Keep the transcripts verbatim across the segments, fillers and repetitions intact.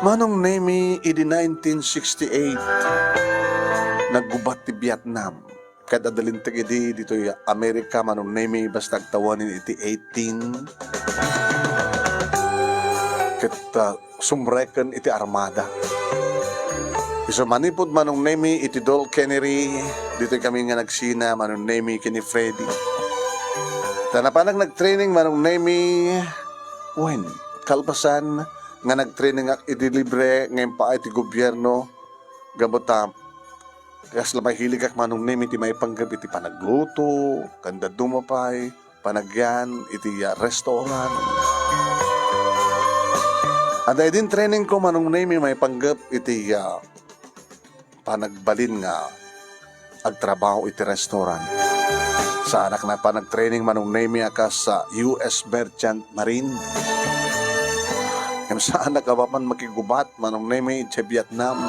Manong Nemi, idi nineteen sixty-eight, naggubat ti Vietnam. Ket adda linteg idi ditoy Amerika, Manong Nemi, basta agtawanen iti eighteen. Ket, ah, sumreken iti armada. Isu manipud, Manong Nemi, iti Dole Cannery, ditoy kami nga nagsina, Manong Nemi, ken ni Freddy. Ta napanak nagtraining, Manong Nemi, wen, kalpasan nga nagtrainingak idi libre nga impaay ti gobierno, gapu ta kasla mahiligak, Manong Nemi, ti maipanggep iti panagluto, ken dadduma pay, panagyan iti, ah, restaurant. Adda idin training ko, Manong Nemi, maipanggep iti, ah, panagbalin nga agtrabaho iti restaurant. Saanak napan nagtraining, Manong Nemi, a kas, ah, U S Merchant Marine. Ngem saanak a mapan makigubat, Manong Nemi, idiay Vietnam.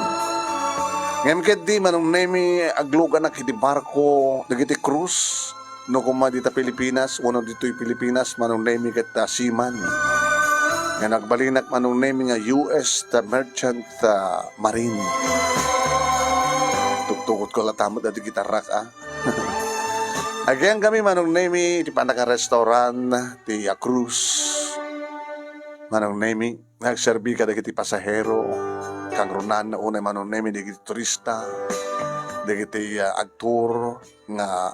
Ngem ketdi, Manong Nemi, agluganak iti barko dagiti cruise, no koma dita Pilipinas, wenno ditoy Pilipinas, Manong Nemi, ket, ah, seaman. Nga nagbalinak, Manong Nemi, nga U S ta merchant, ah, marine. Tugtugotko latta met dagiti gitarrak, ah. Agyangkami, Manong Nemi, iti panaka-restaurant ti, ah, cruise. Manong Nemi, nagserbi kadagiti pasahero, kangrunaan unay, Manong Nemi, dagiti turista, dagiti, ah, agtour nga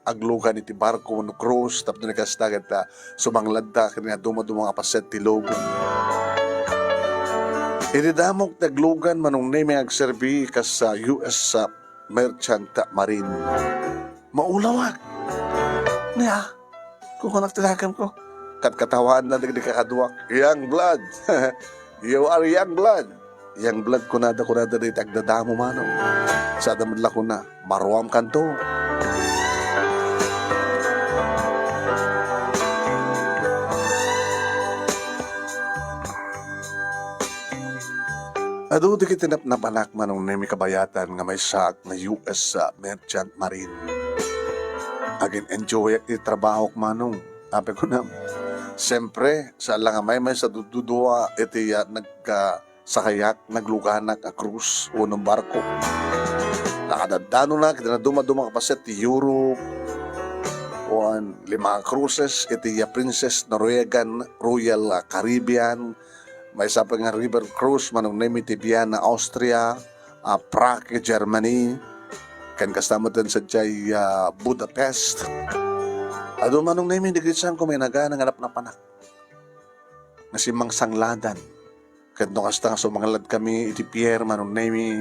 aglugan iti barko wenno cruise, tapno ni kasta, ket, ah, sumangladda ken nga dumaduma nga paset ti lubong. Iti damok ti aglugan, Manong Nemi, agserbi kas, ah, U S, ah, merchant marine. Maulawak. Nia, kukunak ti lagipko. Katkatawaanna dagiti kakaduak. Young blood. You are young blood. Young blood, kunada, kunada dagiti agdadamo, Manong. Sada met la kuna, maruamkanto. Adu dagiti napnapanak, Manong Nemi, kabayatan nga maysaak nga U S, ah, merchant marine. Agin-enjoyak iti trabahok, Manong. Apay kunam, siempre, saan la nga maymaysa dudua iti, ah, nagka-, sakayak, nagluganak a cruise wenno barko. Nakadaddanonak iti nadumaduma nga paset ti Europe, wen lima a cruises iti, ah, Princess Norwegian Royal, ah, Caribbean, maysa pay nga river cruise, Manong Nemi, ti Vienna, Austria, ah, Prague, Germany, ken kasta met sadiay, ah, Budapest. Adu, Manong Nemi, dagiti saanko nga inagana nga napnapanak nga simmangsanglatan. Ket no kasta nga sumangladkami iti pier, Manong Nemi,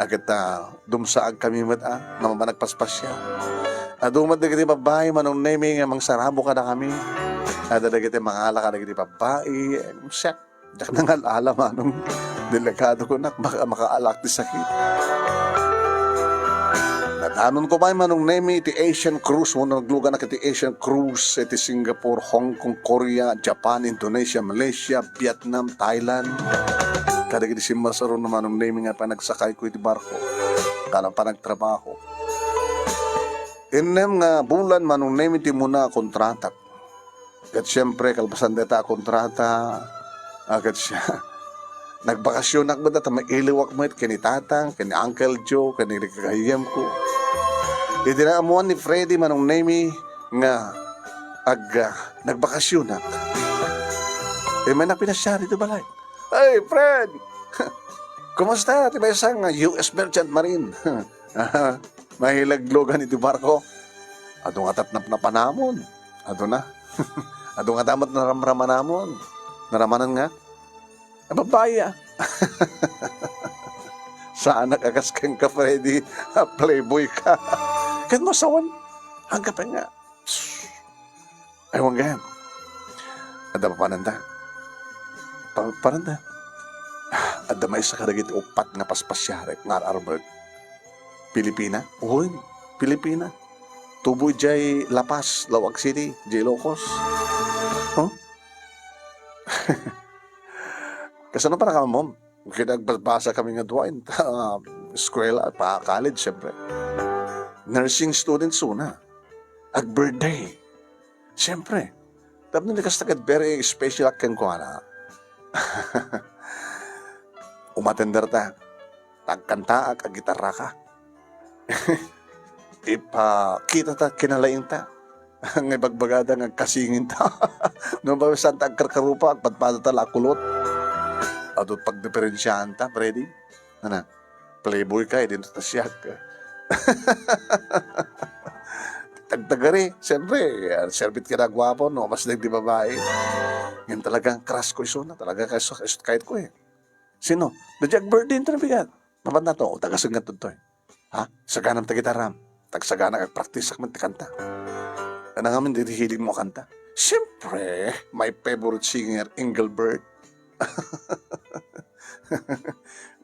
a ket, ah, dumsaagkami met, ah, nga mapan agpaspasiar. Adu met dagiti babbai, Manong Nemi, nga mangsarabo kadakami. Adda dagiti mangala kadagiti babbai, eh, siak, diak nangal-ala, Manong. Delikado kunak, maka-, makaalak ti sakit. Nadanonko pay, Manong Nemi, iti Asian cruise, wenno nagluganak iti Asian cruise, iti Singapore, Hong Kong, Korea, Japan, Indonesia, Malaysia, Vietnam, Thailand. Kadagiti simmarsarona, Manong Nemi, nga panagsakayko iti barko, ken panagtrabaho. Innem nga bulan, Manong Nemi, ti umuna a kontratak. Ket siempre, kalpasan dayta a kontrata, a, ket sia-, nagbakasionak met ta mailiwak met ken ni Tatang, ken ni Uncle Joe, ken ni kagayyemko. Idi naammuan ni Freddy, Manong Nemi, nga ag-, ah, nagbakasionak, immanak pinasiar iti balay. "Hey, friend! Kumusta ti maysa nga U S Merchant Marine?" Mahileglugan iti barko. Adu nga tapnapnapanamon. Adu na. Adu nga damat naramramanamon. Naramanan nga? A, babbai, a. Saanak a kas kenka, Freddy. A, playboy ka. Ket no sawen, anggapen nga. Ay, wen gayam. Adda papananda. Pa-, papananda. Adda maysa kadagiti uppat nga paspasiarek nga ar-armek. Pilipina? Wen, Pilipina. Tubo idiay La Paz, Laoag City, idiay Ilocos. Huh? Kasano pay nga ammom? Kinagbasbasa kami nga dua, inta eskuela, pa college, siyempre. Nursing students una. Ag-birthday. Siyempre. Tapno ni kasta ket very special ak kenkuana. umatenderta. Agkantaak, aggitarraka. Ipakitata kinalaingta. Nga ibagbagada nga agkasinginta. No, basta ta agkarkarupa, agpadpadata la a kulot. Adu pagdiferensiaanta, Freddy. Ana, playboy ka, idinto ta siak. Tagtagari, siyempre, ah, serbit ka na guwapo, no? Mas dagdi babae. Yan talagang crush ko isuna, talaga kayat ko eh. Sino? Daydi ag-birthday ito na bigat. Mapan na to, tagasag nga to eh. Ha? Saganam ta gitaram. Tagsagana, agpraktisak man ti kanta. Ano nga man, di hilig mo kanta? Siyempre, my favorite singer, Engelbert.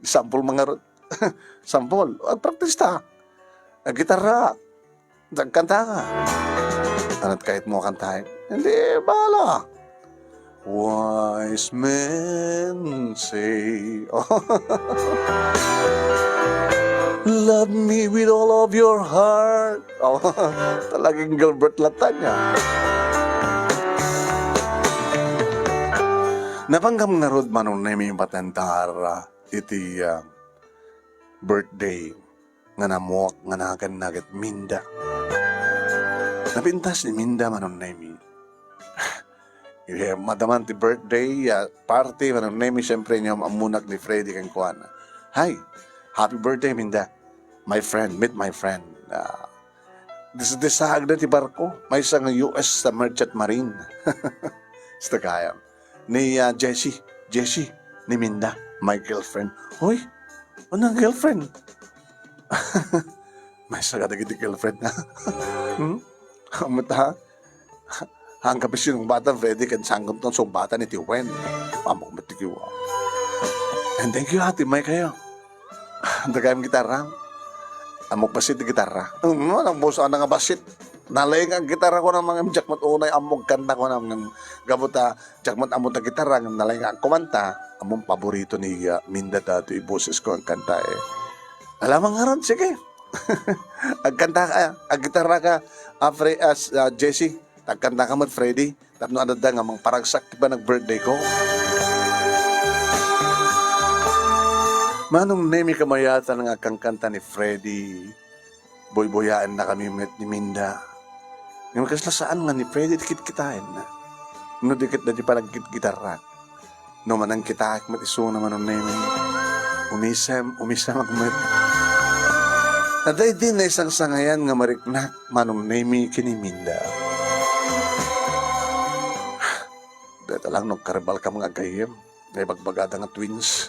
Sampol mangarod. Sampol, agpraktis ta. Aggitarra. Agkanta ka. Anat kayat mo kantahin? Hindi, bahala. Wise men say, "Love me with all of your heart." Oh, talagang Gilbert Latanya. Napanggap ngarud, Manong Nemi, patendar iti, ah, birthday nga namuak nga naganna ket Minda. Napintas ni Minda, Manong Nemi. Iti madaman ti birthday, ah, party, Manong Nemi, siyempre, inyom ammonak ni Freddy kenkuana. "Hi, happy birthday, Minda. My friend, meet my friend." Ah, dis-, disaagda ti barko, maysa nga U S sa Merchant Marine. Ista gayam. Ni, ah, Jessie, Jessie, ni Minda, my girlfriend. Hoy, ano girlfriend? Maysa ka dagiti girlfriend na. Hmm? Amat ha? Ang kapisin ng bata, Freddy, kan sangkot ng sumbatan ni Tiwen. Amok matikiwa. And thank you, Ate May, kayo. Dagayam gitarra. Ammok bassit ti gitarra. Um, nang boss, ano nga bassit? Nalay nga gitarra ko namang jack mat unay, ammok kanta ko namang gabuta, jack mat ammok ta gitarra, nalay nga kumanta. Ammong paborito ni, uh, Minda dati, boses ko ang kanta eh. Alamang nga ron, sige. Agkanta ka, aggitarra ka, ah, Fre-, ah, s-, ah, Jessie. Agkanta ka met, Freddy. Tapno adda nga mangparagsak ti panag-birthday ko. Manong Nemi, kamayatan nga agkankanta ni Freddy. Buybuyaennakami met ni Minda. Ngem kasla saan nga ni Freddy ti kitkitaenna. No di ket daydi panagkitgitarrak. No manangkitaak met isuna, Manong Nemi, umisem, umisemak met. Adda idi naisangsangayan nga mariknak, Manong Nemi, ken ni Minda. Dayta lang no agkaribalkam nga aggayyem, nga ibagbagada nga twins.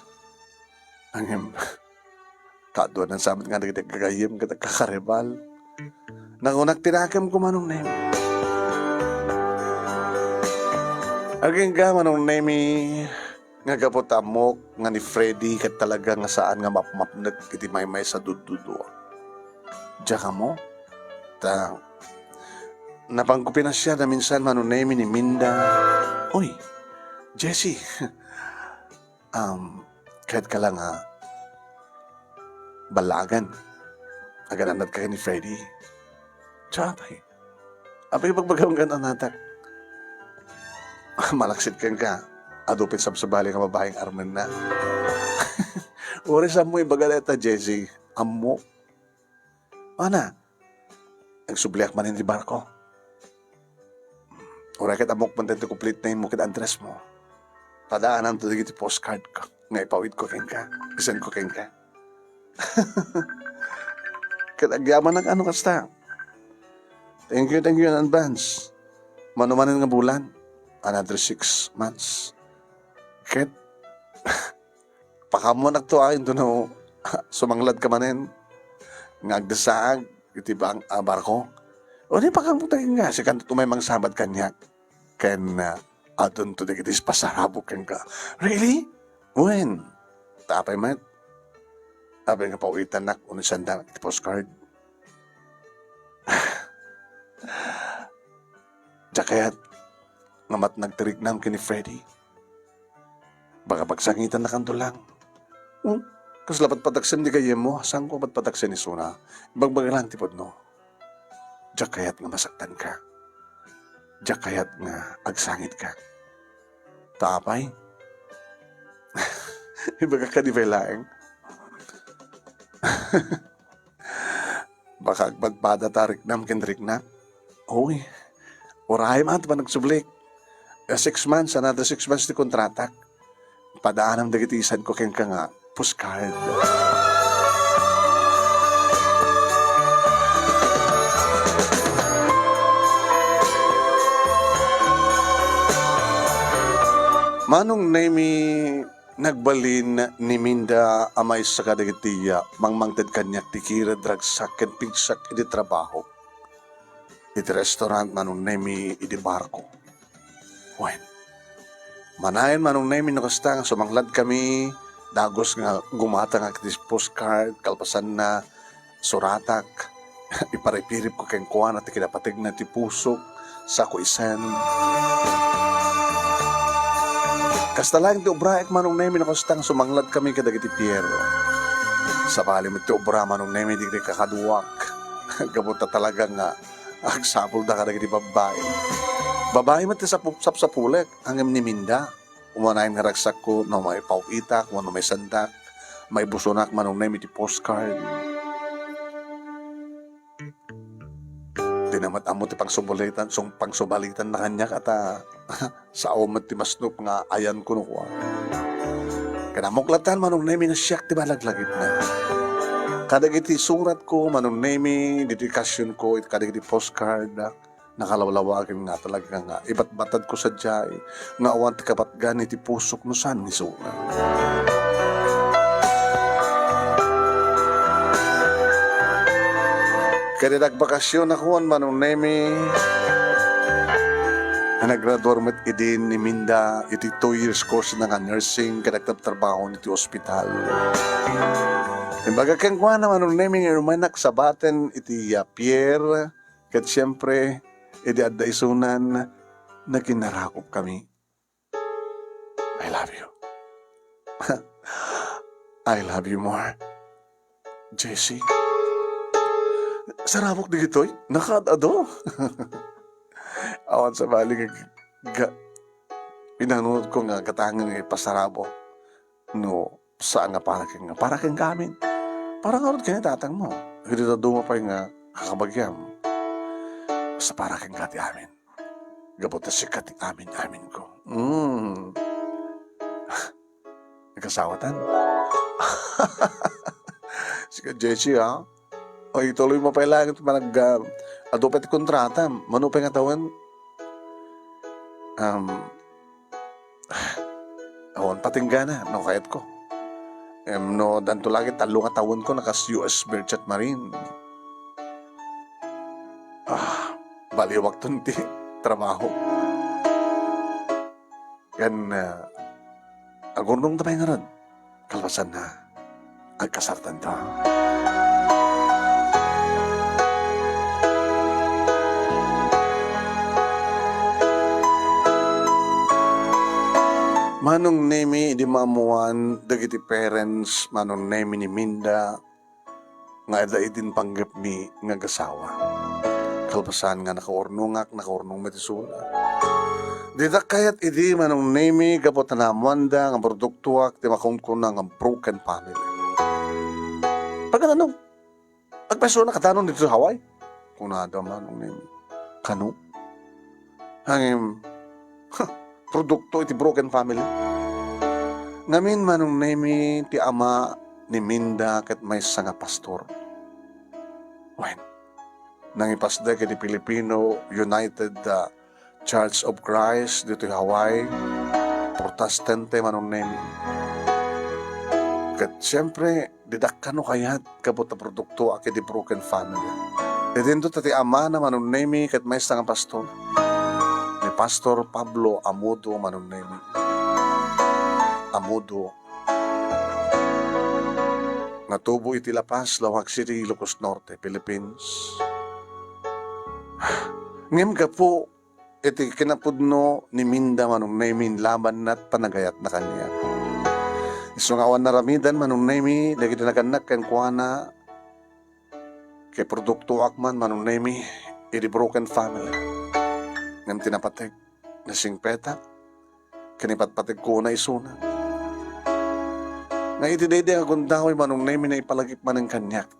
Ngem, kaduanan sa met nga dagiti aggayyem ket agkakaribal. Nangunak ti nakemko, Manong Nemi. Agingga, Manong Nemi, nga gapu ta ammok nga ni Freddy ket talaga nga saan nga mapmapnek iti maymaysa duddudo. Diak ammo. Ta, napangko pinasiar a minsan, Manong Nemi, ni Minda. Uy, Jessie, um, kayat ka lang, ah, ballagan. Agan-anad ka ni Freddy. Tsapay. Apay, ibagbagam kan anatak. Malaksid kenka. Adu pay sabsabali nga babaeng armenna. Uray, saan mo ibaga dayta, Jessie? Ammo. Ana, agsubliak manen ti barko. Uray ket ammok man daytoy complete name mo ket address mo. Padaananto dagiti postcard ko nga ipawidko kenka, isenko kenka. Ket agyamanak no kasta. Thank you, thank you in advance. Mano manen nga bulan? Another six months. Ket pakaammonakto a, intono sumanglad ka manen nga agdessaag iti bang-, ah, barko. Wen, pakaammoak nga, sikanto umay mangsabat kaniak. Ken, ah, adunto dagiti pasarabok kenka. Really? Wen, ta apay met? Apay nga pawitannak wenno siandanak iti postcard? Diak kayat nga matnag ti riknam ken ni Freddy. Baka pagsangitannakanto lang. Hmm? Kasla patpataksem ti gayyemmo, saanko patpataksen isuna. Ibagbaga lang ti pudno. Diak kayat nga masaktanka. Diak kayat nga agsangitka. Ta apay? Ibaga kadi pay laeng. Baka agpadpada ta riknam ken riknak. Uy, urayem a ti panagsublik. Eh, six months, another six months ti kontratak. Padaanam dagiti isanko kenka nga postcard. Manong Nemi, nagbalin ni Minda a maysa kadagiti mangmangted kaniak ti kired, ragsak ken pigsak iti trabaho. Iti restaurant, Manong Nemi, idi barko. Wen, manayon, Manong Nemi, no kasta nga sumangladkami, dagus nga gumatangak iti postcard, kalpasanna, suratak, iparipiripko kenkuana ti kinapategna ti pusok, sako isen. Kasta laeng ti obraek, Manong Nemi, no kasta nga sumangladkami kadagiti Piero. Sabali met ti obra, Manong Nemi, dagiti kakaduak. Gapu ta talaga nga agsapulda kadagiti babbai. Babbai met ti sapu-, sapsapulek, ngem ni Minda. Umanayon nga ragsakko no maipaw-itak wenno maisendak, maibusonak, Manong Nemi, ti postcard. Dina met ammo ti pangsubalitan, sung-, pangsubalitanna kaniak, ata sao met ti masnop nga ayanko no kua. Ken ammok latta, Manong Nemi, nga siak ti malaglagipna. Kadagiti suratko, Manong Nemi, dedikasionko, kadagiti postcard, nakalawlawagen nga talaga nga ibatbatadko sadiay nga awan ti kapatgan iti pusok no saan nga isuna. Ket iti agbakasionakon, Manong Nemi, nga nagraduar met idi ni Minda iti two years course na nga nursing ket agtrabtrabaho iti ospital. Imbaga kenkuana, Manong Nemi, nga umaynak sabaten iti, ah, pier, ket siempre, idi adda isunan, nagkinnarakupkami. I love you. I love you more, Jessie. Sarabok dagitoy, nakaad-ado. Awan sabali nga ga-, pinanunotko nga gatangen nga ipasarabok. No, saan nga para ken, para kenka amin. Para ngarud ken ni tatangmo. Idi dadduma pay nga kakabagiam. Basta para kenka ti amin. Gapu ta sika ti amin-aminko. Mm. Nagkasawatan? Sika, Jessie, ha? O, ituloy mo pay laeng ti manag-, ah, adu pay ti kontrata. Mano pay nga tawen? Um, awan patinggana, no, kayatko. Em, no, danto lagi tallo nga tawenko na kas U S Merchant Marine. Ah, baliwakton ti trabaho. Ken, ah, agurnongta pay ngarud. Kalpasanna, agkasartanto. Manong Nemi, idi maammoan dagiti parents, Manong Nemi, ni Minda, nga adda idin panggepmi nga agasawa. Kalpasan nga nakaurnongak, nakaurnong met isuna. Ditak kayat idi, Manong Nemi, gapu ta naammoanda nga produktoak ti makunkuna nga broken family. Paganano? Agpaysona katano ditoy Hawaii? Kunada, Manong Nemi. Kano? Ngem, produkto iti broken family. Ngamin, Manong Nemi, ti ama ni Minda ket maysa nga pastor. Wen, nangipasdek iti Filipino United, ah, Church of Christ ditoy Hawaii, Protestante, Manong Nemi. Ket siempre, didak kano kayat gapu ta produktoak iti broken family. Idinto ta ti amana, Manong Nemi, ket maysa nga pastor, ni Pastor Pablo Amudo, Manong Nemi. Amudo, nga tubo iti La Paz, Laoag City, Ilocos Norte, Philippines. Ngem gapu iti kinapudno ni Minda, Manong Nemi, inlabanna ti panagayatna kaniak. Isu nga awan naramidan, Manong Nemi, dagiti nagannak kenkuana, ket produktoak man, Manong Nemi, iti broken family. Ngem ti napateg, nasingpetak, ken ipatpategko unay isuna. Nga iti daydi nga gundaway, Manong Nemi, naipalagip manen kaniak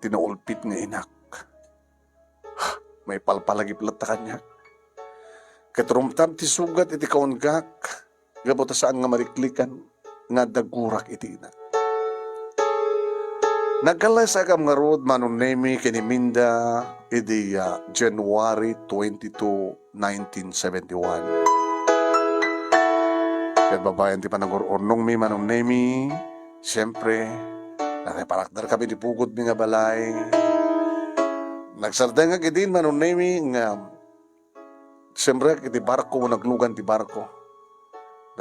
ti naulpit nga inak. Maipalpalagip latta kaniak. Ket rumtab ti sugat iti kaungak, gapu ta saan nga mariklikan nga adda gurak iti inak. Nagkallaysakam ngarud, Manong Nemi, ken ni Minda idi, ah, January twenty-two, nineteen seventy-one. Ket babaen ti panagur-urnongmi, Manong Nemi, siempre, nakiparakdarkami iti pugodmi nga balay. Nagsardengak idin, Manong Nemi, nga simrek iti barko, naglugan ti barko.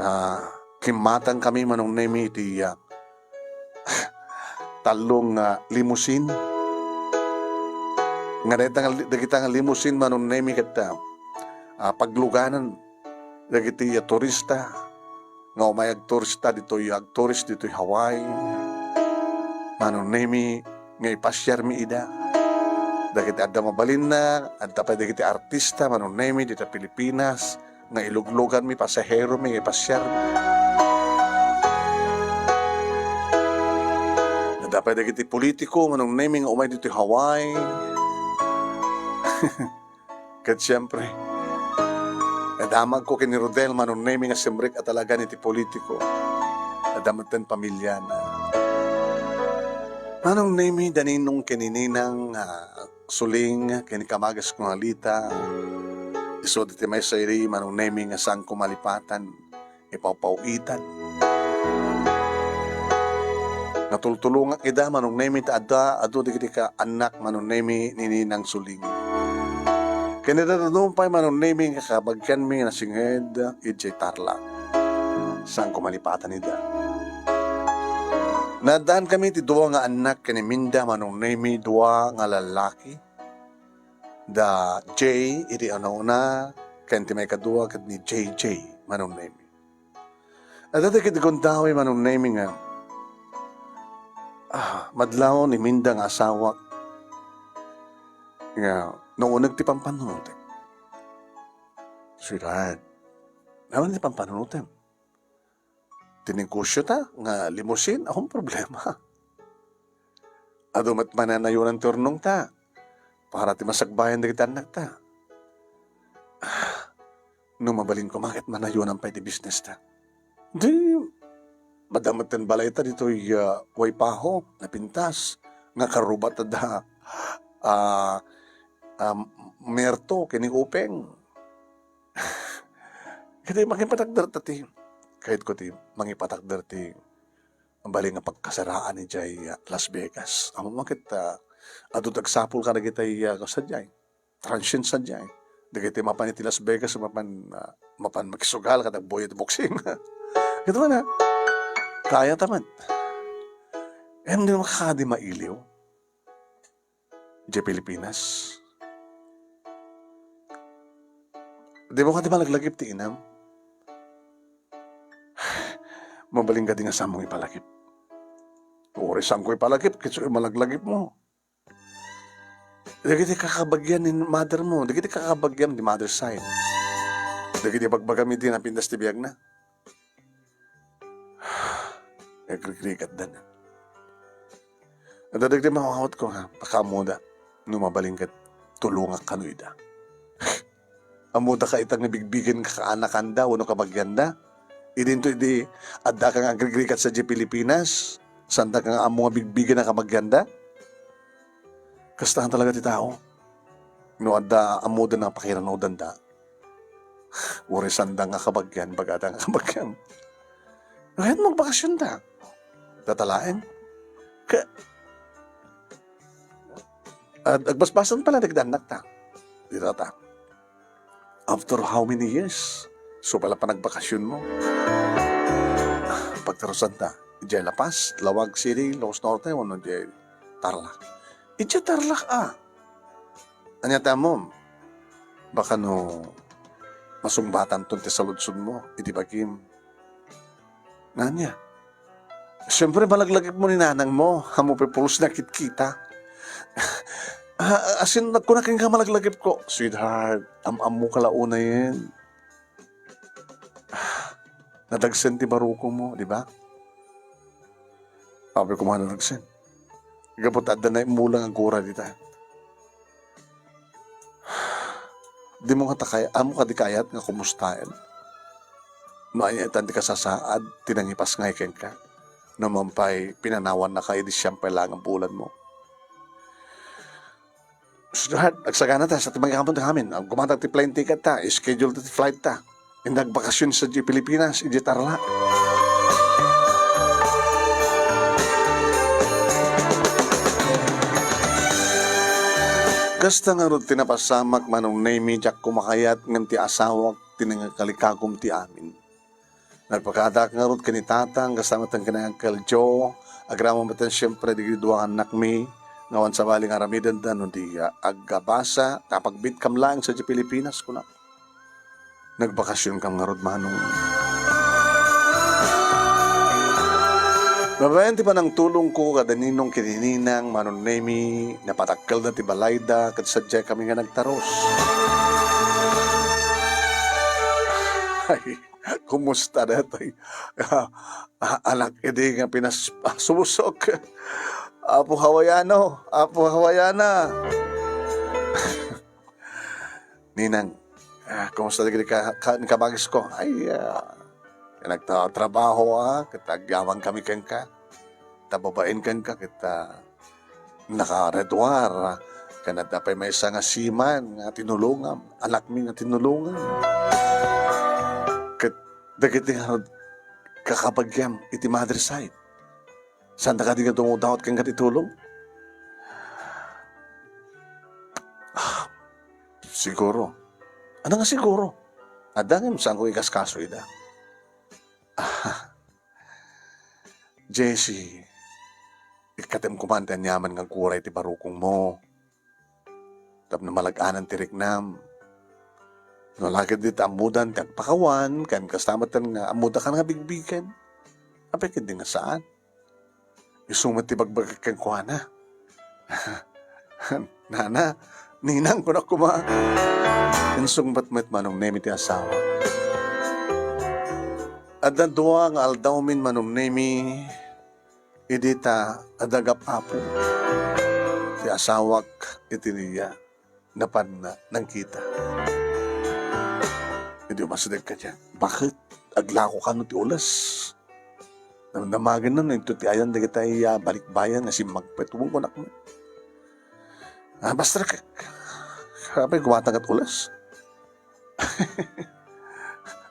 Na kimmatangkami, Manong Nemi, iti, ah, tallo nga limousine. Nga dayta nga, dagita nga limousine, Manong Nemi, ket, ah, ah, pagluganan dagiti, ah, turista nga umay agturista ditoy, agturist ditoy Hawaii. Manong Nemi, nga ipasiarmi ida. Dagiti adda mabalinna, adda pay dagiti artista, Manong Nemi, dita Pilipinas, nga ilugluganmi, pasaheromi, nga ipasiarmi. Adda pay dagiti politiko, Manong Nemi, nga umay ditoy Hawaii. Ket siempre, nadamagko ken ni Rodel, Manong Nemi, nga simrek a talagan iti politiko. Adda metten pamiliana. Manong Nemi, da Ninong ken ni Ninang, ah, Suling, ken ni kamagesko nga Lita. Isu daydi maysa idi, Manong Nemi, nga saanko malipatan. Ipawpaw-itan. Natultulongak ida, Manong Nemi, ta adda, adu dagiti kaannak, Manong Nemi, ni Ninang Suling. Ken ida dadduma pay, Manong Nemi, nga kabagianmi nga nasinged idiay Tarlac. Saanko malipatan ida. Naaddankami ti dua nga annak ken ni Minda, Manong Nemi, dua nga lallaki. Da Jay iti una-una, ken ti maikadua ket ni J J, Manong Nemi. Adda dagiti gundaway, Manong Nemi, nga, ah, madlaw ni Minda nga asawak nga nauneg ti pampanunotek. Sweetheart, nauneg ti pampanunotem. Ti negosio ta nga limousine, awan problema. Adu met mananayonan ti urnongta para ti masakbayan dagiti annakta. Ah, no mabalin koma ket manayonan pay ti business ta. Di, madamot ten balayta ditoy, ah, Waypaho, napintas, nga karubat da, ah, ah, Merto, ken ni Upeng. Ket mangipatakder ta ti, kayatko ti mangipatakder ti bali nga pagkasaraan idiay, ah, Las Vegas. Ammom ket, ah, adu ti agsapul kadagiti, ah, sadiay, transient sadiay. Dagiti mapan iti Las Vegas, mapan, ah, mapan makisugal kada agbuya ti boxing. Ket man, ah, kayat met. Em, di makakadi mailiw. Idiay Pilipinas. Dimo kadi malaglagip ti inam? Mabalin kadi nga saanmo ipalagip? Uray saanko ipalagip, ket isu ti malaglagipmo. Dagiti kakabagian ni mother mo, dagiti kakabagian ni mother side. Dagiti bagbagam iti napintas ti biagna. Nagrigrikatda. Adda dagiti mawawatko nga pakaammoda no mabalin ket tulongak kano ida. Ammoda ka ita nga bigbigen nga kaanakanda wenno kabagianda? Idinto idi addaka nga agrigrikat sadiay Pilipinas, saandaka nga ammo nga bigbigen a kabagianda? Kasta talaga ti tao. No adda ammoda nga pakiranodanda, uray saanda nga kabagian, bagada nga kabagian. Ngayon, magbakasyonda. Data laeng. Ka-, ag-, agbasbasan pala dagiti annakta. Dita ta. After how many years? So pala panagbakasyonmo. Pagtarusanta, idiay La Paz, Laoag City, Ilocos Norte, wenno idiay Tarlac. Idiay Tarlac, ah. Ania ti ammom? Baka no masungbatanton ti saludsodmo iti bagim. Ania? Siyempre, malaglagipmo ni nanangmo. Ammo pay pulos nga kitkita. Ah, asin, nagkuna kenka malaglagipko, "Sweetheart, am-ammo ka la unayen." Nadagsen ti barukomo, di ba? Apay koma a naragsen. Gapu ta adda naimula nga agguray dita. Dimo ngata kay-, ammo kadi kayat nga kumustaen? No ania itan ti kasasaad ti nangipasngay kenka? No man pay pinanawannaka idi siam pay laeng a bulanmo? Sweetheart, agsagana ta, sa ti mangikamun ti amin. Gumatang ti plane ticket ta, schedule ta ti flight ta. Inda agbakasyon sa di Pilipinas, idiay Tarlac. Kasta ngarud ti napasamak, Manong Nemy, diak koma kayat ngem ti asawak ti nangikalikagum ti amin. Nagpakadaak ngarud ken ni Tatang, kasta met ken ni Uncle Joe, agraman met siempre dagiti dua nga annakmi, nga awan sabali nga aramidenda no di aggabasa, ta pagbiitkam laeng sadiay Pilipinas, kunak. Nagbakasionkam ngarud, Manong. Babaen ti panangtulongko kada ninong ken ni ninang, Manong Nemy, napadakkelda ti balayda ket sadiay kami nga nagtaros. Ay, kumusta daytoy? Ah, anak idi nga pinas-, ah, sumusok. Apo Hawaiano, Apo Hawaiana. Ninang, ah, kumusta dagiti ka-, ka-, kabagisko? Ay, ah, nagtatrabaho, ah, ket agyaman kami kenka. Ta babaen kenka ket, ah, nakareduar, ah, ken adda pay maysa nga seaman nga tinulongam, anakmi nga tinulongam. Ket dagiti nga kakabagiam iti mother side. Saanda kadi nga dumawdawat kenka ti tulong? Ah, siguro. Ania nga siguro? Adda ngem saanko ikaskaso ida. Ah, Jessie, ikkatem koman ti aniaman nga agguray ti barukongmo. Tapno malag-anan ti riknam. No la ketdi ta ammodan ti agpakawan, ken kasta met nga ammodakan nga bigbigen. Apay ketdi nga saan? Isu met ti ibagbagak kenkuana. Nana, ninang, kunak koma. Insungbat met Manong Nemy ti asawa. Adda dua nga aldawmin, Manong Nemy, idi ta adda gap-apo ti asawak iti napanna nangkita. Idi umasideg kaniak, "Baket? Aglako kano ti ules?" Namnamagenna no inton ti ayan dagiti, ah, balikbayan nga simmagpet. Wen, kunak met. "Ah, Pastor, k-, k-, apay gumatang ket ules?"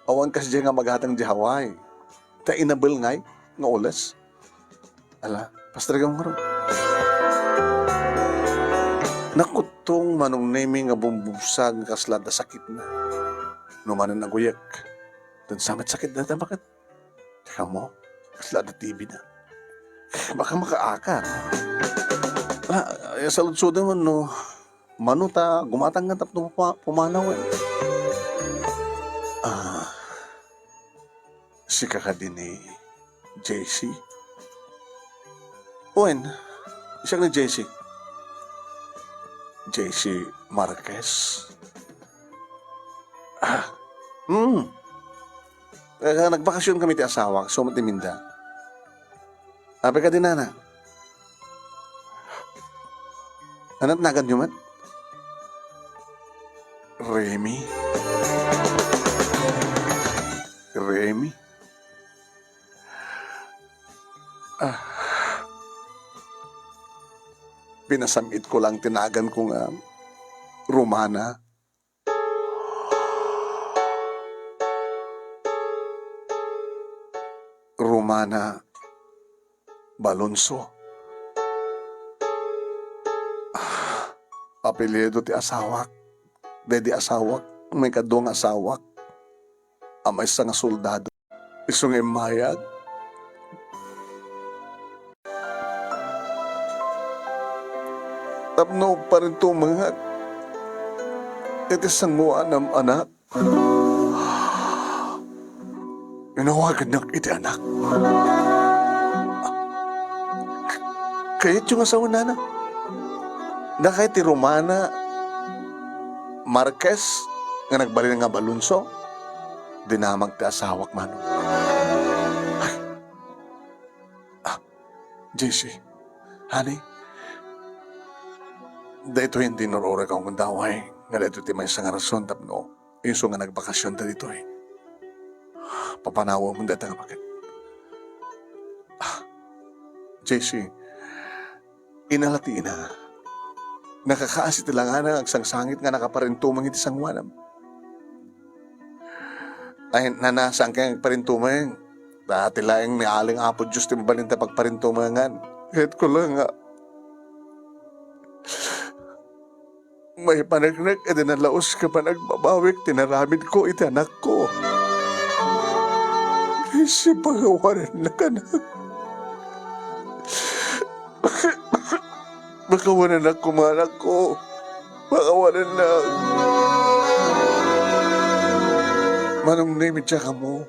Awan kasdiay nga magatang di Hawaii. Ta inabel ngay nga ules. Ala, pastrigam ngarud. Nakuttong Manong Nemy nga bumbubsag nga kasla adda sakitna. No manen aguyek, dan samet sakit data, baket? Teka mo, kasla adda T B na. Baka makaakar. Ah, ay, saludsodem no mano ta gumatang nga tapno puma-, pumanaw, eh. Ah, sika kadi ni J C? Wen, siak ni J C. J C Marquez? Ah, hmm. Eh, nagbakasyon kami ti asawak, isu met ti Minda. Apay kadi nana? Ania ti naganyo met? Remy? Remy? Ah. Pinasam-itko lang ti naganko nga Romana. Romana Balonso. Ah, apelyido ti asawak. Daydi asawak, maikadua nga asawak a maysa nga soldado. Isu nga immayag. Tapno parintumengak iti sangoanam, anak. Inawagannak iti anak. Kayatyo nga sawen, nana? Dakay ti Romana Marquez nga nagbalin nga Balonso? Dinamag ti asawak, Manong. Ay. Ah. Jessie, honey, daytoy ti inur-uray ko gundaway, nga daytoy ti maysa nga rason tapno isu nga nagbakasionta ditoy. Papanawem dayta nga baket. Ah, Jessie, inala ti ina. Nakakaasi ti langana nga agsangsangit nga nakaparintumeng iti sangoanam. Ay, nana, saan kay agparintumeng? Ta ti laeng ni Aling Apo Dios ti mabalin ta pagparintumengan. Ket ko la nga maipaneknek iti nalaus nga panagbabawik ti naramidko iti anakko. Jessie, pakawanennak, anak. Pakawanennak koma, anakko. Pakawanennak. Manong Nemi, diak ammo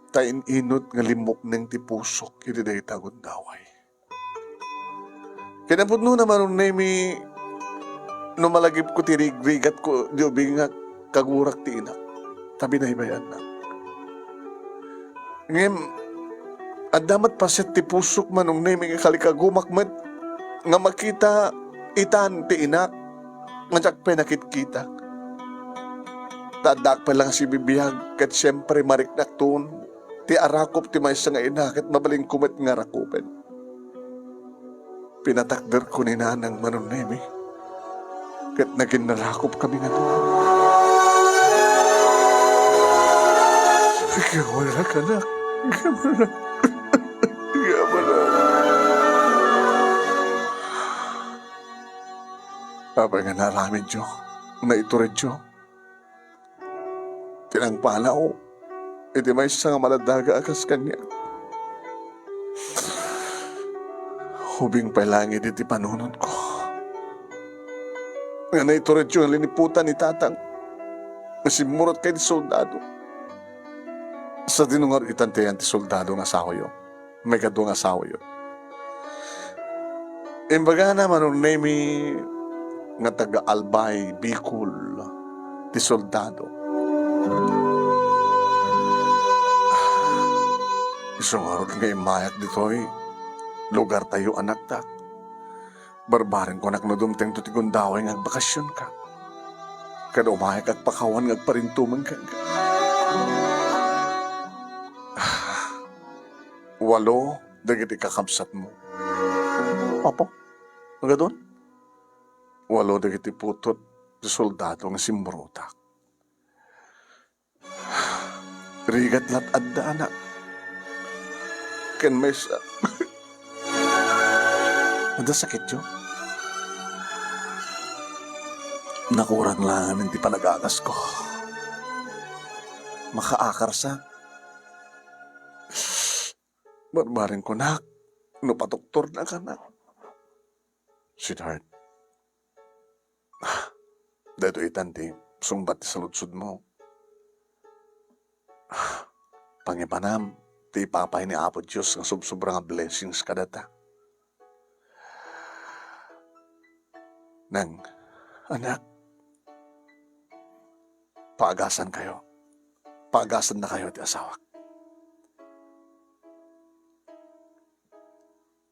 ta in-inut nga limmukneng ti pusok iti dayta gundaway. Kinapudnona, Manong Nemi, no malagipko ti rigrigatko idi ubing nga kagurak ti inak, ta binaybay-annak. Ngem adda met paset ti pusok, Manong Nemi, nga kalikagumak met nga makita itan ti inak nga diak pay nakitkitak. Ta addaak pay la nga sibibiag, ket siempre, mariknakton ti arakup ti maysa nga ina, ket mabalinko met nga arakupen. Pinatakderko ni Nanang, Manong Nemi, ket naginnarakup kami nga dua. Agyaman, anak. Agyaman. Agyaman. Apay nga naaramidyo, naituredyo ti nangpanaw iti maysa nga maladaga a kas kaniak. Ubing pay laeng idi ti panunotko nga naituredyo nga liniputan ni Tatang nga simmurot kay ti soldado. Sadino ngarud itan ti ayan ti soldado nga asawayo? Maikadua nga asawayo. Imbagana, Manong Nemi, nga taga-Albay, Bicol ti soldado. Isu ngarud nga immayak ditoy lugartayo, anakta. Barbarenko, anak, no dumtengto ti gundaway nga agbakasionka. Kada umayak agpakawan nga agparintumeng kenka. Walo dagiti kakabsatmo. Apo, agadun? Walo dagiti putot ti soldado nga simmurotak. Rigat la't adda, anak. Ken maysa, adda sakityo. Nakurang la ngamin ti panagasawayo. Makaakarsa. Barbarenko, nak, no patuktornak, anak. Sweetheart, daytoy itan ti sungbat ti saludsodmo. Pangipanam ti ipapay ni Apo Dios nga sobsobra nga blessings kadata. Nang, anak, paagasankayo. Paagasannakayo ti asawak.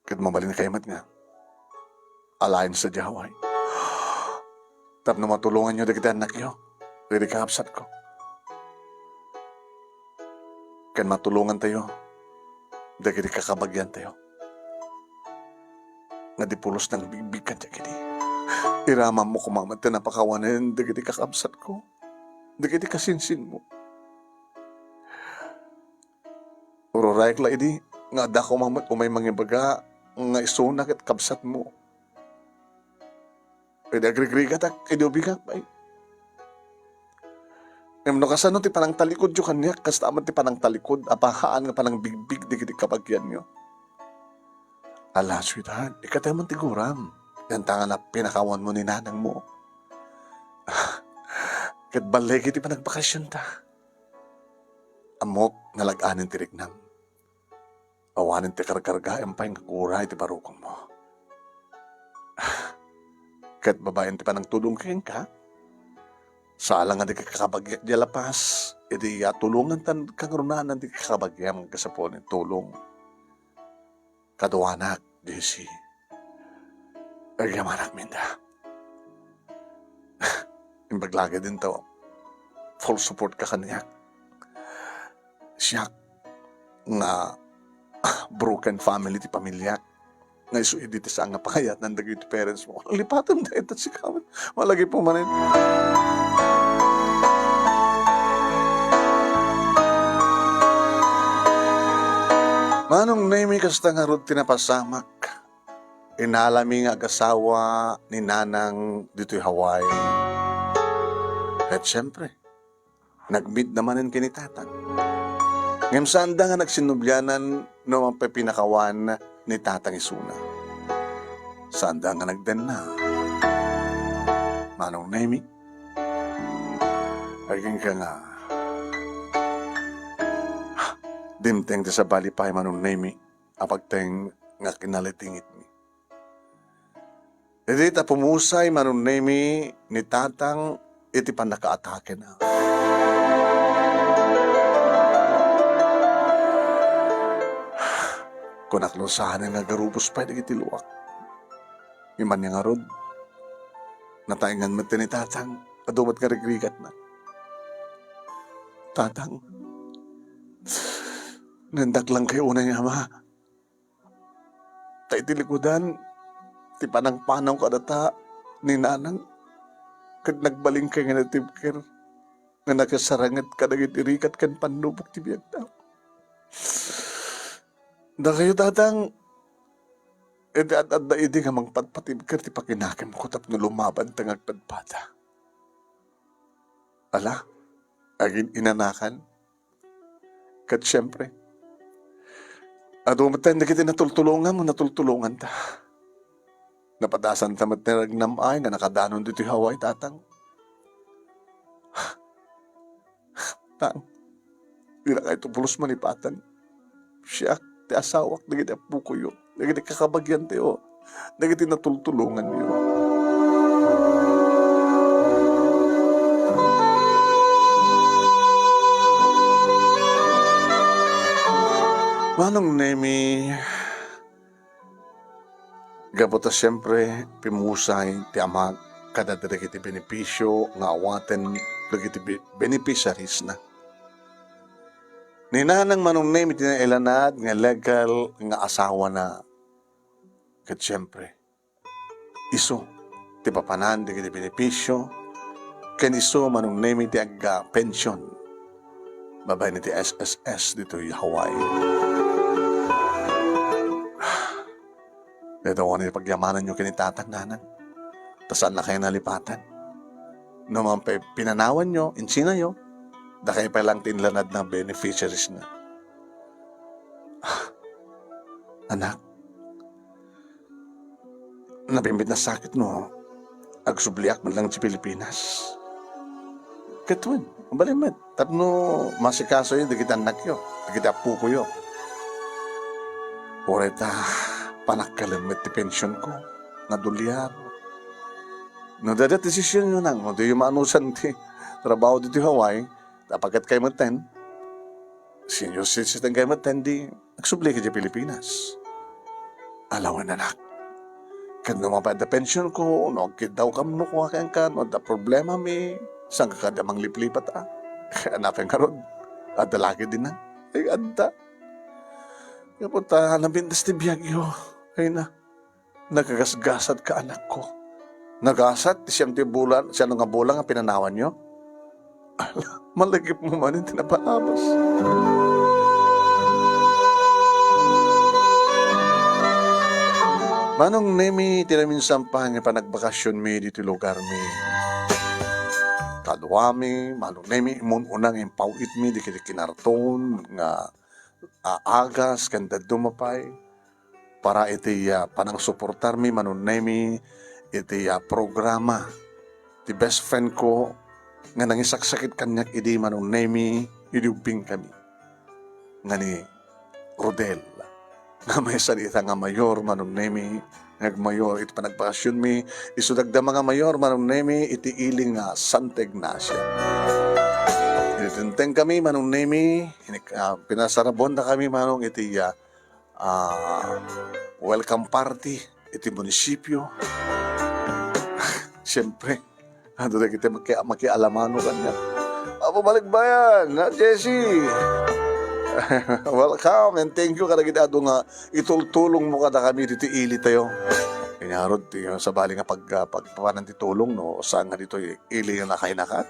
Ket mabalinkayo met nga alaen sadiay. Tapno matulonganyo dagiti annakyo, dagiti kakabsatko. Ken matulongantayo dagiti kakabagiantayo nga di pulos nangbigbig kaniak idi. Iramammo koma met ti napakawanen dagiti kakabsatko, dagiti kasinsinmo. Ururayek la idi nga adda koma met umay mangibaga nga isuna ket kabsatmo. Idi agrigrigatak, idi ubingak pay. Ngem no kasano ti panangtalikodyo kaniak, kasta met ti panangtalikod a pahaan nga panangbigbig dagiti kabagianyo. Ala, sweetheart, ikatayo man ti guram. Yan ta nga napinakawanmo ni nanangmo. Ket balligi ti panagpakasionta. Ammok nga lag-anen ti riknam. Awanen ti karkargaem pay nga gura iti barukonmo. Ket babaen ti panangtulong kenka, saan la nga dagiti kakabagiak diay lapas, idi tulongantan kangrunanan dagiti kakabagiam nga agsapulan ti tulong. kaduanak, Jessie. Agyamanak, Minda. Imbag lagi dinto, full support ka kaniak. Siak nga broken family ti pamiliak. Nga isu idi ti saan nga pangayatnan dagiti parents mo. Lipatem dayta sikawen. Malagipmo manen. Manong Nemi, kasta ngarud ti napasamak. Inalami nga agasawa ni Nanang ditoy Hawaii. Ket siempre, nagmeet da manen ken ni Tatang. Ngem saanda nga nagsinnublianan no mapipinakawan ni Tatang isuna. Saanda nga nagdenna. Manong Nemi, agingga nga dimteng ti sabali pay, Manong Nemi, a pagteng nga kinalitingitmi. Idi ta pumusay, Manong Nemi, ni Tatang iti pannakaatakena. Kunak no saanen nga agarubos pay dagiti luak. Ngem ania ngarud, nataengan met ni Tatang, adu met nga rigrigatna. Tatang, nindaklan kayo unay, Ama. Ta iti likudan ti panangpanaw kadata ni Nanang, ket nagbalin kay nga natibker nga nakasaranged kadagiti rigat ken pannubok ti biagda. Dakayo, Tatang, iti ad-adda idi nga mangpatpatibker ti pakinakemko tapno lumabanta nga agpadpada. Ala, agin-inanakan, ket siempre, adu metten dagiti natultulongam o natultulonganta. Napadasanta met ti nagnam-ay nga nakadanon ditoy Hawaii, Tatang. Tang, dina kayto pulos malipatan. Siak, ti asawak, dagiti appokoyo, dagiti kakabagiantayo, dagiti natultulonganyo. Manong Nemi, gapu ta siempre, pimusay ti amak kada dagiti benepisio nga awaten dagiti be-, beneficiaries na. Ni Nanang Manong Nemi ti nailanad nga legal nga asawana. Ket siempre, isu ti papanan dagiti benepisio, ken isu Manong Nemi ti agga-pension babaen iti S S S ditoy Hawaii. Dayta awan ti pagyamananyo ken ni Tatang, Nanang. Ta saannakayo nalipatan. No man pay pinanawanyo, insinayo, dakay pay lang ti inlanadna beneficiaries na. Anak, nabimbit nasakit no agsubliak man lang ti Pilipinas. Ket wen, mabalin met tapno masikasoyo dagiti annakyo, dagiti appokoyo. Uray ta panakkalem met ti pensionko nga dolyar. No dayta desisionyo, Nang, no diyo maanusan ti trabaho ditoy Hawaii, ta pagetkay metten, senior citizen kay metten, di agsubli ka idiay Pilipinas. Ala wen, anak. Ket no mapayat ti pensionko, no agkiddaw kamno kua kenka, no adda problemami, saan ka kadi a mangliplipat, a? Ania pay ngarud? Adda lagi dinan? Ay, adda. Gapu ta nabintas ti biagyo. Ay na. Nagagasgasatka, anakko. Nagasat ti siam ti bulan, siam nga bulan nga pinanawanyo? Ala, malagipmo manen ti napaabas. Manong Nemi, ti naminsan pay nga panagbakasionmi ditoy lugarmi. Kaduami, Manong Nemi, immun-una nga impaw-itmi dagiti kinarton nga a-, agas ken dadduma pay para iti, ah, panangsuportarmi, Manong Nemi, iti, ah, programa ti best friend ko nga nangisaksakit kaniak idi, Manong Nemi, idi ubbingkami, nga ni Rodel, nga maysa ita nga mayor, Manong Nemi, nga agmayor iti panagbakasionmi, isu dagdama nga mayor, Manong Nemi, iti ili nga Santa Ignacia. Initentengkami, Manong Nemi, inik-, ah, pinasarabondakami, Manong, iti, ah, ah, welcome party iti munisipio. Siyempre, adu dagiti maki-, makialamano kaniak. Apo Balikbayan, ah, Jesse. Welcome and thank you kadagiti adu nga itultulongmo kadakami ditoy ilitayo. Ngarud, ti, sabali nga pag-, ah, pagpapanan ti tulong, no, saan nga ditoy ili nga nakainakak.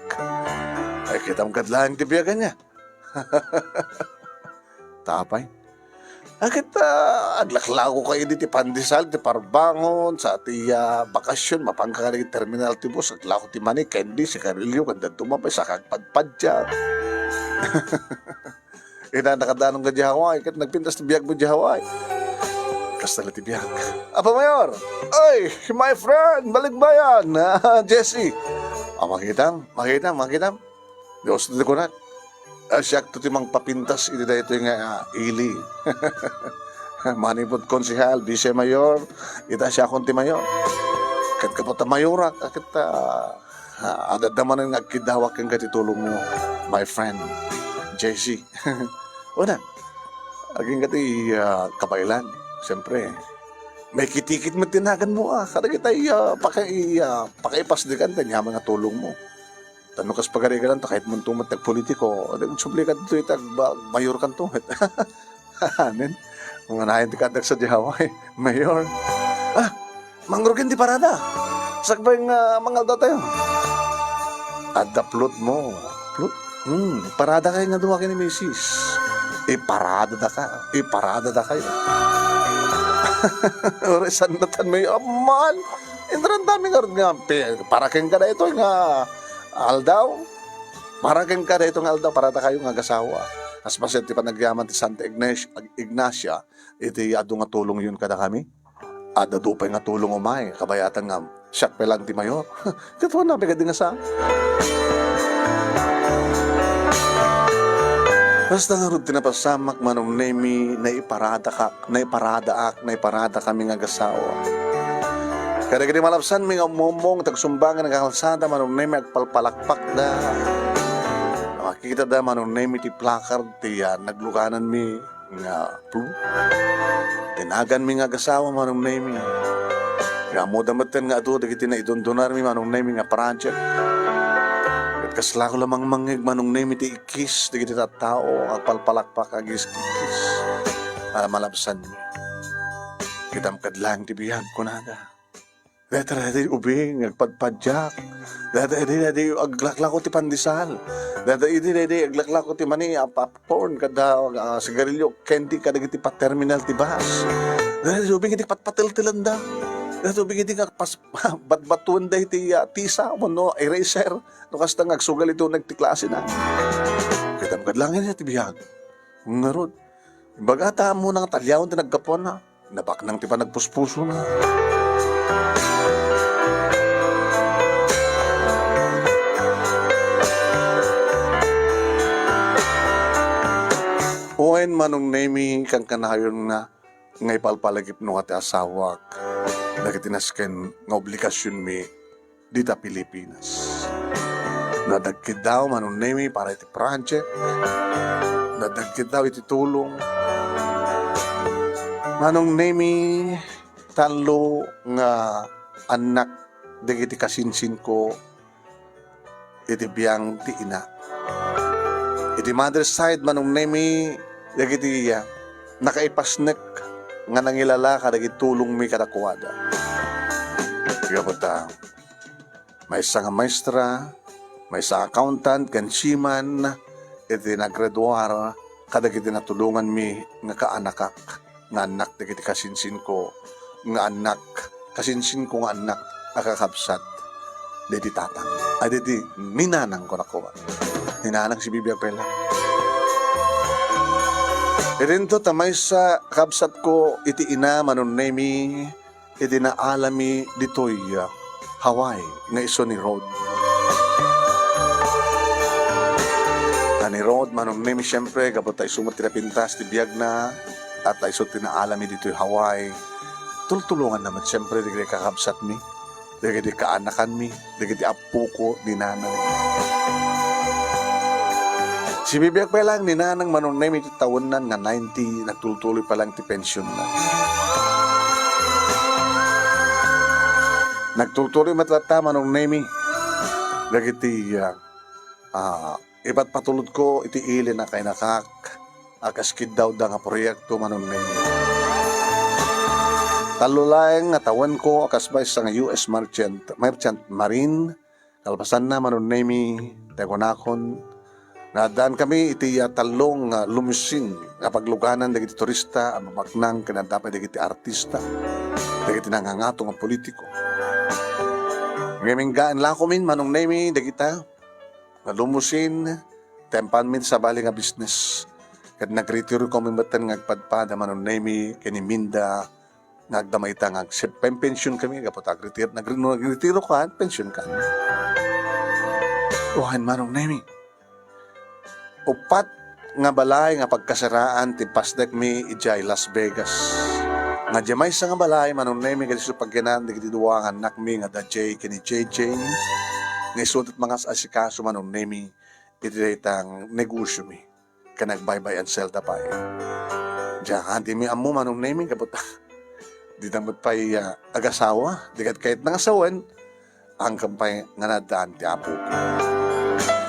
Ay, kitam kad laeng ti biag ania. Tapay. Aket, ah, aglaklako kayo di ti pandesal, ti parbangon, sa ti, ah, bakasyon, mapanka ka di terminal ti bus, aglako ti mani, candy, sigarilyo, kanda dumapay, sa kagpadpadyak. Ina, nakadanon ka di Hawaii, ket nagpintas ti biag mo di Hawaii. Kasta la ti biag. Apo Mayor! Oy, my friend, Balikbayan! Ah, Jesse! Ah, makitam, makitam, makitam. Dios ti kunat. Ah, siak to ti mangpapintas iti daytoy nga, ah, ili. Manipud konsehal, vice mayor, ita siakon ti mayor. Ket kapata mayorak, ket, ah, ah, adda manen nga agkiddawak kenka ti tulong mo, my friend, J C. Una, agingga ti, ah, kabaelan, siyempre. Maikitikit met ti naganmo, ah, kadagitay, ah, pakai-, ah, pakaipasdikan ti aniaman nga tulong mo. Tano kas pagarigalan, ta kayat mo met agpolitiko, agsubli ka ditoy ita, agba-, mayor kanto. Anen? Manganayan ti kadak sa Hawaii, mayor. Ah, mangrugen ti parada. Sakbay nga mangaldaw tayo. Adda plot mo. Plot? Hmm, parada kayo nga duwa ken ni misis. Iparada da ka. Iparada da kayo. Uri sandatan mo yung aman. Intrandami nga, nga, pi-, para ken kada ito nga aldaw. Para ken kada ito nga aldaw, parada kayo nga agasawa. As paset ti panagyaman ti Santa Ignacia, Ignacia, iti adu nga tulong yun kada kami. Adda adu pay nga tulong umay, kabayatan nga siak pay lang ti mayor. Ket wen, napigadi nga sa. Basta ngarud ti napasamak, Manong Nemi, naiparadakak, naiparadaak, naiparada kami nga agasawa. Kadagiti malabsanmi nga ummumong, tagsumbangan nga kalsada, Manong Nemi, agpalpalakpakda. Makitada, Manong Nemi, ti placard, ti, ah, naglugananmi. Nga, pu-, ti naganmi nga agasawa, Manong Nemi. Nga ammoda metten nga adu dagiti naidundunarmi, Manong Nemi, nga project. Ket kasla ko la mangmangngeg, Manong Nemi, ti ikkis dagiti tattao, agpalpalakpak, agiskis. A, malabsanmi. Kitam kad laeng ti biag, kunada. Dayta, dayta ubing, agpadpadiak. Dayta, dayta, dayta, aglaklako ti pandesal. Dayta, dayta, dayta, aglaklako ti mani, a, popcorn, kada, a, sigarilyo, candy, kadagiti pa-terminal ti bus. Dayta, ubing, iti patpateltelanda. Dayta, ubing, iti nga pas-, batbatuenda iti, a, tisa, wenno eraser. No kasta nga agsugal iti uneg ti klasena. Kitam kad laeng ti biag. Ngarud, ibaga ta ammona nga taliawen ti naggapuanna. Nabaknang ti panagpuspusona. Wen, Manong Nemi, kankanayon nga, nga ipalpalagipno nga ti asawak dagiti nasken nga obligasionmi dita Pilipinas. No adda agkiddaw, Manong Nemi, para iti project. No adda agkiddaw iti tulong. Manong Nemi, tallo nga annak dagiti kasinsinko iti biang ti ina. Iti mother side, Manong Nemi, dagiti, ah, nakaipasnek nga nangilala kadagiti tulongmi kadakuada. Gapu ta, maysa nga maestra, maysa nga accountant, ken seaman iti naggraduar kadagiti natulonganmi nga kaanakak, nga annak dagiti kasinsinko nga annak, kasinsinko nga annak a kakabsat daydi tatang. Ay, daydi ninanang, kunak koma. Ninanang si Bibi Apela. Idinto ta maysa kabsatko iti ina, Manong Nemi, iti naalami ditoy, ah, Hawaii nga isu ni Rod. A ni Rod, Manong Nemi, siyempre, gapu ta isu met ti napintas ti biagna, a ta isu ti naalami ditoy Hawaii. Tultulonganna met, siyempre, dagiti kakabsatmi, dagiti kaanakanmi, dagiti appoko, ni nanang. Sibibiag pay laeng ni Nanang Manong Nemi ti tawenna nga ninety, nagtultuloy pay laeng ti pensionna. Nagtultuloy met latta, Manong Nemi, dagiti, ah, ah, ipatpatulodko iti ili a kainakak a kas kiddawda nga proyekto, Manong Nemi. Tallo laeng nga tawenko a kas maysa nga U S merchant, merchant marine, Kalpasanna, Manong Nemi, ti kunakon, nga addaankami iti, ah, tallo nga limousine nga pagluganan dagiti turista a mabaknang ken adda pay dagiti artista, dagiti nangangato nga politiko. Ngem inggaen lakomin, Manong Nemi, dagita nga limousine, ti impanmi ti sabali nga business. Ket nagretirokomi metten nga agpadpada, Manong Nemi, ken ni Minda, nga agdama ita nga agse-, pension kami, gapu ta agretir-, nagre-, no, nagretiro ka, pension ka. Wen, Manong Nemi. Uppat nga balay nga pagkasaraan ti pasnekmi idiay Las Vegas. Nga diay maysa nga balay, Manong Nemi, ket isu pagyanan dagiti dua nga annakmi nga da Jay ken ni J J, nga isu ti mangas-asikaso, Manong Nemi, iti dayta nga negosiomi. Ken nag-buy, buy and sell ta pay. Diak, ah, dimi ammo, Manong Nemi, gapu ta dita met pay, ah, agasawa, di ket kayatna nga sawen, angkan pay nga naaddaan ti Apo.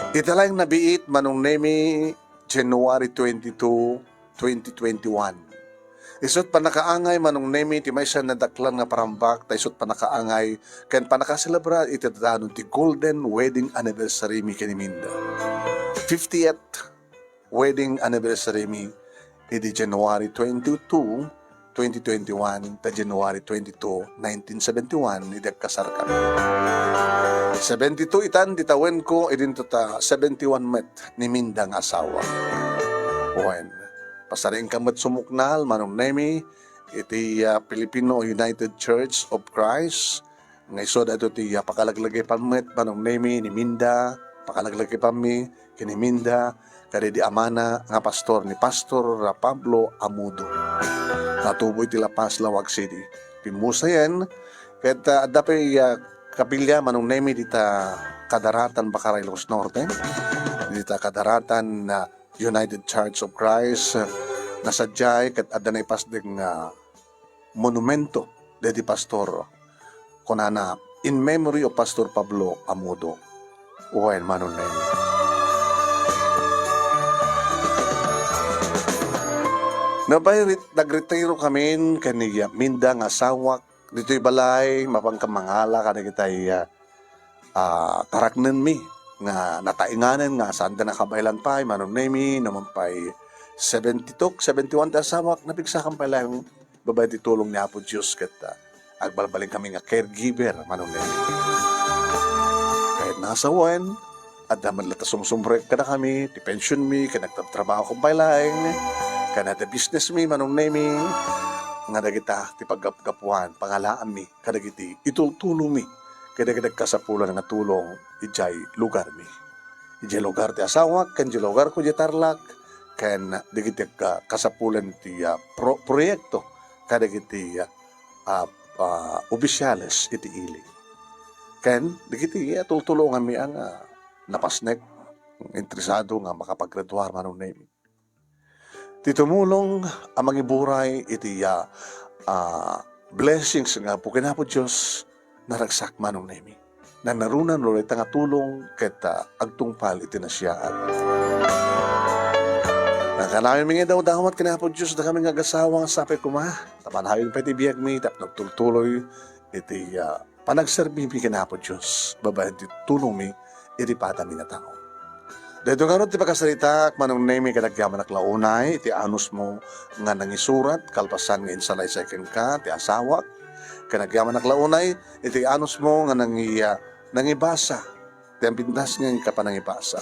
Ita laeng nabiit, Manong Nemi, January twenty-two, twenty twenty-one. Isut' pannakaangay, Manong Nemi, ti maysa a nadaklan nga parambak, ta isut' pannakaangay ken pannakaselebrar iti danon ti golden wedding anniversary mi ken ni Minda. Fiftieth wedding anniversary mi idi January twenty-two, twenty twenty-one, ta January twenty-two, nineteen seventy-one, idi agkasar kami. Seventy-two itan ti tawenko, idinto ta seventy-one met ni Minda nga asawa. Wen, pasarienka met sumuknal, Manong Nemi, iti, ah, Filipino United Church of Christ, nga isu daytoy ti, ah, pakalaglagipan met, Manong Nemi, ni Minda, pakalaglagipanmi ken ni Minda, kadaydi amana nga pastor, ni Pastor Pablo Amudo. Natubo iti La Paz, Laoag City. Pimmusayen, ket, ah, adda pay, ah, kapilya, Manong Nemi, dita Kadaratan, Bacara, Ilocos Norte, dita Kadaratan, ah, United Church of Christ, ah, nga sadiay ket adda naipasdek nga monumento daydi pastor. Kunana, "In memory of Pastor Pablo Amudo." Wen, Manong Nemi. Nabay rit-, nagretiro kamin ken ni Minda nga asawak ditoy balay, mapanka mangala kadagitay, ah, ah, karaknenmi nga nataenganen nga saanda nakabaelan pay, Manong Nemi, no man pay seventy-two, seventy-one ti asawak, napigsakan pay laeng babaen ti tulong ni Apo Dios ket, ah, agbalbalinkami nga caregiver, Manong Nemi. Kayatna nga sawen, adda met latta sumsumrek kadakami, ti pensionmi, ken nagtatrabaho pay laeng, ken adda businessmi, Manong Nemi, nga dagita ti paggapgapuan, pangalaanmi kadagiti itultulomi kadagiti kasapulan nga tulong idiay lugarmi. Idiay lugar ti asawak ken idiay lugarko idiay Tarlac ken dagiti ka-, kasapulan ti, ah, pro-, proyekto kadagiti, ah, ah, ah, opisyales iti ili. Ken dagiti, ah, tultulonganmi a nga napasnek, interesado nga makapagraduar, Manong Nemi. Ti tumulong a mangiburay iti, ah, ah, blessings nga Apo ken Apo Dios, naragsak, Manong Nemi. Nanarunan no dayta nga tulong ket, ah, agtungpal iti nasiaat. Nakanami nga idawdawat ken Apo Dios, dakami nga agasawa nga sapay koma, ta panawen pay ti biagmi tapno agtultuloy iti, ah, panagserbimi ken Apo Dios, babaen ti tulongmi iti padami nga tao. Daytoy ngarud ti pakasaritaak, Manong Nemi, ket agyamanak la unay iti anusmo nga nangisurat, kalpasan nga insalaysay kenka ti asawak, ket agyamanak la unay iti anusmo nga nangi-, nangibasa, ti ampintas nga inka panangibasa.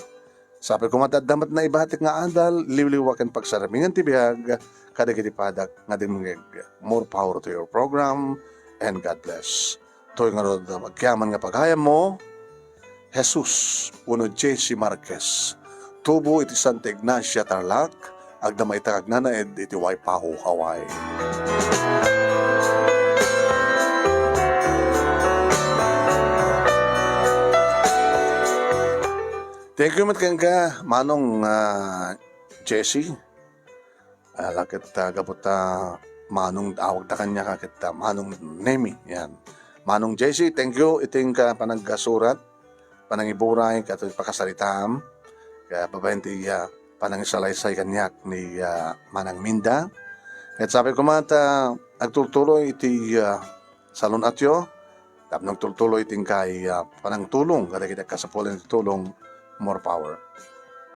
Sapay koma ta adda met naibatik nga adal, liwliwa ken pagsarmingan ti biag kadagiti padak nga dimngeg. More power to your program, and God bless. Toy ngarud, agyaman nga pagayammo, Jesus wenno J C Marquez, tubo iti Santa Ignacia, Tarlac, agdama ita nga agnanaed iti Waipahu, Hawaii. Thank you met kenka, Manong, ah, Jesse. Ala ket, ah, gapu ta Manong awagda kaniak, ah, ket, ah, Manong Nemi, yan. Manong Jesse, thank you iti inka panagsurat, panangiburay, ket pakasaritaam. Ket babaen ti, ah, panangisalaysay kaniak ni, ah, Manang Minda. Ket sapay koma ta agtultuloy iti, ah, salun-atyo, tapno agtultuloy iti inkay, ah, panangtulong kadagiti agkasapulan iti tulong, more power.